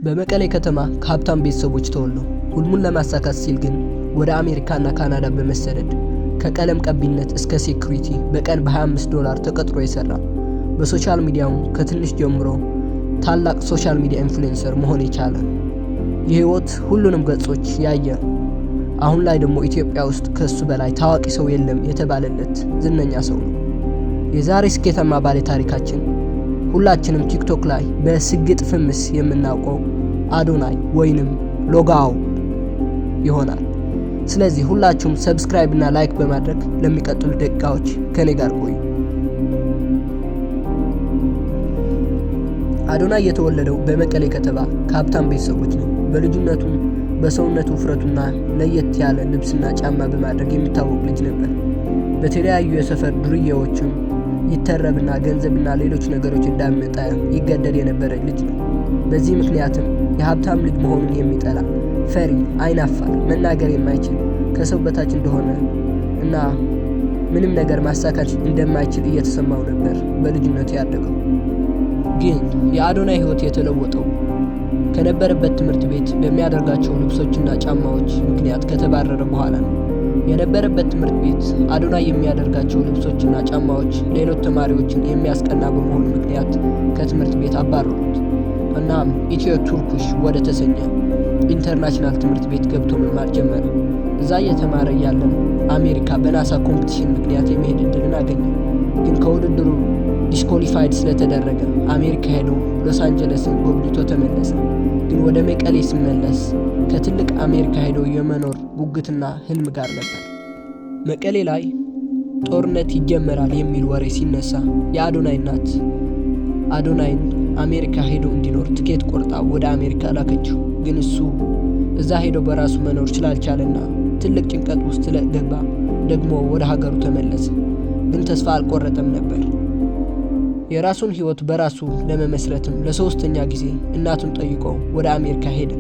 በመቀሌ ከተማ ከሀብታም ቤተሰቦች ተወልዶ ህልሙን ለማሳካት ሲል ግን ወደ አሜሪካና ካናዳ በመሰደድ ከቀለም ቀቢነት እስከ security በቀን በ25 ዶላር ተቀጥሮ የሰራ፣ በ social media ውም ከትንሽ ጀምሮ ታላቅ social media influencer መሆን የቻለ፣ የህይወት ሁሉንም ገጾች ያየ፣ አሁን ላይ ደግሞ ኢትዮጵያ ውስጥ ከሱ በላይ ታዋቂ ሰው የለም የተባለለት ዝነኛ ሰው ነው። የዛሬ ስኬታማ ባለ ታሪካችን ሁላችንም ቲክቶክ ላይ በስግጥ ፍምስ የምናውቀው አዶናይ ወይንም ሎጋው ይሆናል። ስለዚህ ሁላችሁም subscribe እና like በማድረግ ለሚቀጥሉ ደቂቃዎች ከኔ ጋር ቆዩ። አዶናይ የተወለደው በመቀሌ ከተማ ከሀብታም ቤተሰቦች ነው። በልጅነቱም በሰውነት ውፍረቱና ለየት ያለ ልብስና ጫማ በማድረግ የሚታወቅ ልጅ ነበር። በተለያዩ የሰፈር ዱርዬዎችም ይተረብና ገንዘብና ሌሎች ነገሮች እንዳመጣ ይገደድ የነበረ ልጅ ነው። በዚህ ምክንያትም የሀብታም ልጅ መሆኑን የሚጠላ፣ ፈሪ፣ አይናፋር፣ መናገር የማይችል፣ ከሰው በታች እንደሆነ እና ምንም ነገር ማሳካት እንደማይችል እየተሰማው ነበር በልጅነቱ ያደገው። ግን የአዶናይ ህይወት የተለወጠው ከነበረበት ትምህርት ቤት በሚያደርጋቸው ልብሶችና ጫማዎች ምክንያት ከተባረረ በኋላ ነው። የነበረበት ትምህርት ቤት አዶናይ የሚያደርጋቸው ልብሶችና ጫማዎች ሌሎች ተማሪዎችን የሚያስቀና በመሆኑ ምክንያት ከትምህርት ቤት አባረሩት። እናም ኢትዮ ቱርኩሽ ወደ ተሰኘ international ትምህርት ቤት ገብቶ መማር ጀመረ። እዛ እየተማረ እያለም አሜሪካ በናሳ competition ምክንያት የመሄድ እድልን አገኘ። ግን ከውድድሩ disqualified ስለተደረገ አሜሪካ ሄዶ ሎስ አንጀለስን ጎብኝቶ ተመለሰ። ግን ወደ መቀሌ ሲመለስ ከትልቅ አሜሪካ ሄዶ የመኖር ጉጉትና ህልም ጋር ነበር። መቀሌ ላይ ጦርነት ይጀመራል የሚል ወሬ ሲነሳ የአዶናይ እናት አዶናይን አሜሪካ ሄዶ እንዲኖር ትኬት ቆርጣ ወደ አሜሪካ ላከችው። ግን እሱ እዛ ሄዶ በራሱ መኖር ስላልቻለና ትልቅ ጭንቀት ውስጥ ስለገባ ደግሞ ወደ ሀገሩ ተመለሰ። ግን ተስፋ አልቆረጠም ነበር። የራሱን ህይወት በራሱ ለመመስረትም ለሶስተኛ ጊዜ እናቱን ጠይቆ ወደ አሜሪካ ሄደ።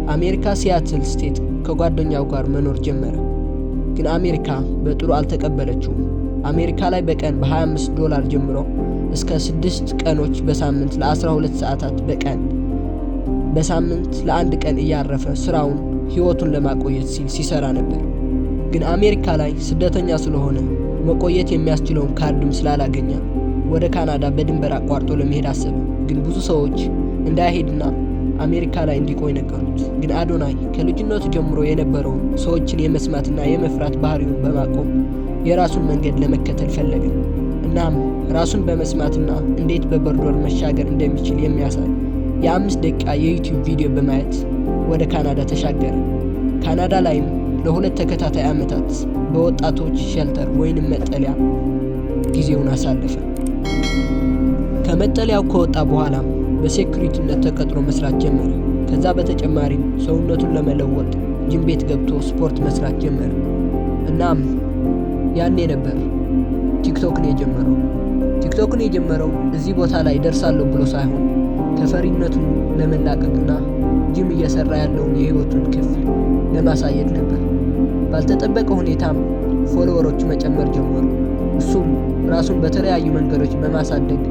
አሜሪካ ሲያትል state ከጓደኛው ጋር መኖር ጀመረ። ግን አሜሪካ በጥሩ አልተቀበለችውም። አሜሪካ ላይ በቀን በ25 ዶላር ጀምሮ እስከ 6 ቀኖች በሳምንት ለ12 ሰዓታት በቀን በሳምንት ለአንድ ቀን እያረፈ ስራውን ህይወቱን ለማቆየት ሲል ሲሰራ ነበር። ግን አሜሪካ ላይ ስደተኛ ስለሆነ መቆየት የሚያስችለውን ካርድም ስላላገኘ ወደ ካናዳ በድንበር አቋርጦ ለመሄድ አሰበ። ግን ብዙ ሰዎች እንዳይሄድና አሜሪካ ላይ እንዲቆይ ነገሩት። ግን አዶናይ ከልጅነቱ ጀምሮ የነበረውን ሰዎችን የመስማትና የመፍራት ባህሪውን በማቆም የራሱን መንገድ ለመከተል ፈለገ። እናም ራሱን በመስማትና እንዴት በ border መሻገር እንደሚችል የሚያሳይ የ5 ደቂቃ የዩቲዩብ ቪዲዮ በማየት ወደ ካናዳ ተሻገረ። ካናዳ ላይም ለ2 ተከታታይ ዓመታት በወጣቶች shelter ወይንም መጠለያ ጊዜውን አሳለፈ። ከመጠለያው ከወጣ በኋላም በ security ነት ተቀጥሮ መስራት ጀመረ። ከዛ በተጨማሪም ሰውነቱን ለመለወጥ ጂም ቤት ገብቶ ስፖርት መስራት ጀመረ። እናም ያኔ ነበር ቲክቶክን የጀመረው። ቲክቶክን የጀመረው እዚህ ቦታ ላይ ደርሳለሁ ብሎ ሳይሆን ከፈሪነቱ ለመላቀቅና ጂም እየሰራ ያለውን የህይወቱን ክፍል ለማሳየት ነበር። ባልተጠበቀ ሁኔታም follower ኦቹ መጨመር ጀመሩ። እሱም ራሱን በተለያዩ መንገዶች በማሳደግ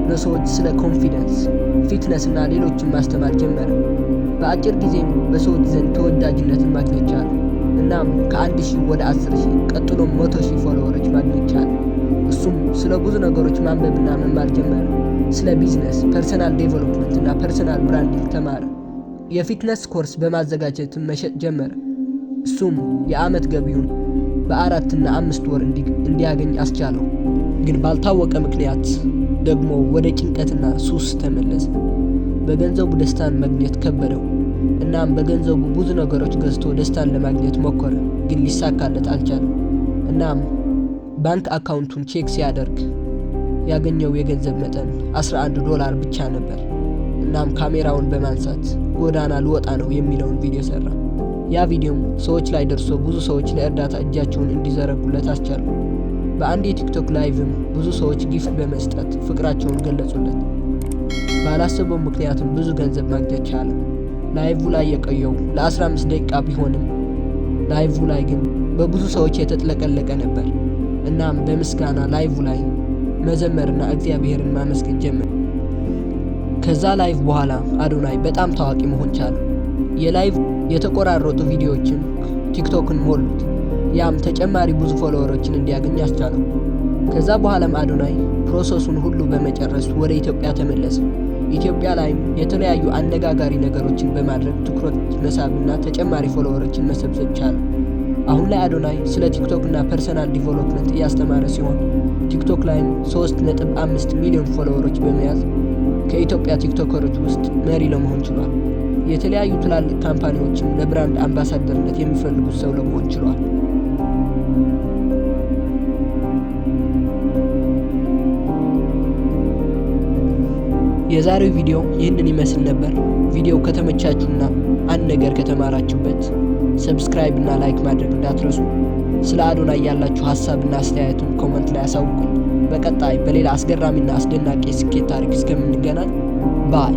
ለሰዎች ስለ confidence፣ fitness እና ሌሎችን ማስተማር ጀመረ። በአጭር ጊዜም በሰዎች ዘንድ ተወዳጅነትን ማግኘት ቻለ። እናም ከ1,000 ወደ 10,000 ቀጥሎም 100,000 follower ኦች ማግኘት ቻለ። እሱም ስለ ብዙ ነገሮች ማንበብና መማር ጀመረ። ስለ business፣ personal development እና personal branding ተማረ። የ fitness course በማዘጋጀት መሸጥ ጀመረ። እሱም የአመት ገቢውን በ4 እና 5 ወር እንዲያገኝ አስቻለው። ግን ባልታወቀ ምክንያት ደግሞ ወደ ጭንቀትና ሱስ ተመለሰ። በገንዘቡ ደስታን ማግኘት ከበደው። እናም በገንዘቡ ብዙ ነገሮች ገዝቶ ደስታን ለማግኘት ሞከረ፣ ግን ሊሳካለት አልቻለም። እናም ባንክ account ኡን check ሲያደርግ ያገኘው የገንዘብ መጠን $11 ብቻ ነበር። እናም ካሜራውን በማንሳት ጎዳና ልወጣ ነው የሚለውን ቪዲዮ ሰራ። ያ ቪዲዮም ሰዎች ላይ ደርሶ ብዙ ሰዎች ለእርዳታ እጃቸውን እንዲዘረጉለት አስቻለው። በአንድ የቲክቶክ live ም ብዙ ሰዎች gift በመስጠት ፍቅራቸውን ገለጹለት። ባላሰበው ምክንያትም ብዙ ገንዘብ ማግኘት ቻለ። live ላይ የቆየው ለ15 ደቂቃ ቢሆንም live ላይ ግን በብዙ ሰዎች የተጥለቀለቀ ነበር። እናም በምስጋና live ላይ መዘመርና እግዚአብሔርን ማመስገን ጀመረ። ከዛ live በኋላ አዶናይ በጣም ታዋቂ መሆን ቻለ። የ live የተቆራረጡ ቪዲዮዎችን ቲክቶክን ሞሉት። ያም ተጨማሪ ብዙ follower ኦችን እንዲያገኝ አስቻለው። ከዛ በኋላም አዶናይ process ኡን ሁሉ በመጨረስ ወደ ኢትዮጵያ ተመለሰ። ኢትዮጵያ ላይም የተለያዩ አነጋጋሪ ነገሮችን በማድረግ ትኩረት መሳብና ተጨማሪ follower ኦችን መሰብሰብ ቻለ። አሁን ላይ አዶናይ ስለ ቲክቶክ እና personal development እያስተማረ ሲሆን፣ ቲክቶክ ላይም 3.5 ሚሊዮን follower ኦች በመያዝ ከኢትዮጵያ ቲክቶከሮች ውስጥ መሪ ለመሆን ችሏል። የተለያዩ ትላልቅ company ዎችም ለ brand አምባሳደርነት የሚፈልጉት ሰው ለመሆን ችሏል። የዛሬው ቪዲዮ ይህንን ይመስል ነበር። ቪዲዮው ከተመቻችሁና አንድ ነገር ከተማራችሁበት subscribe እና like ማድረግ እንዳትረሱ። ስለ አዶናይ ያላችሁ ሀሳብና አስተያየቱን comment ላይ አሳውቁኝ። በቀጣይ በሌላ አስገራሚና አስደናቂ የስኬት ታሪክ እስከምንገናኝ bye።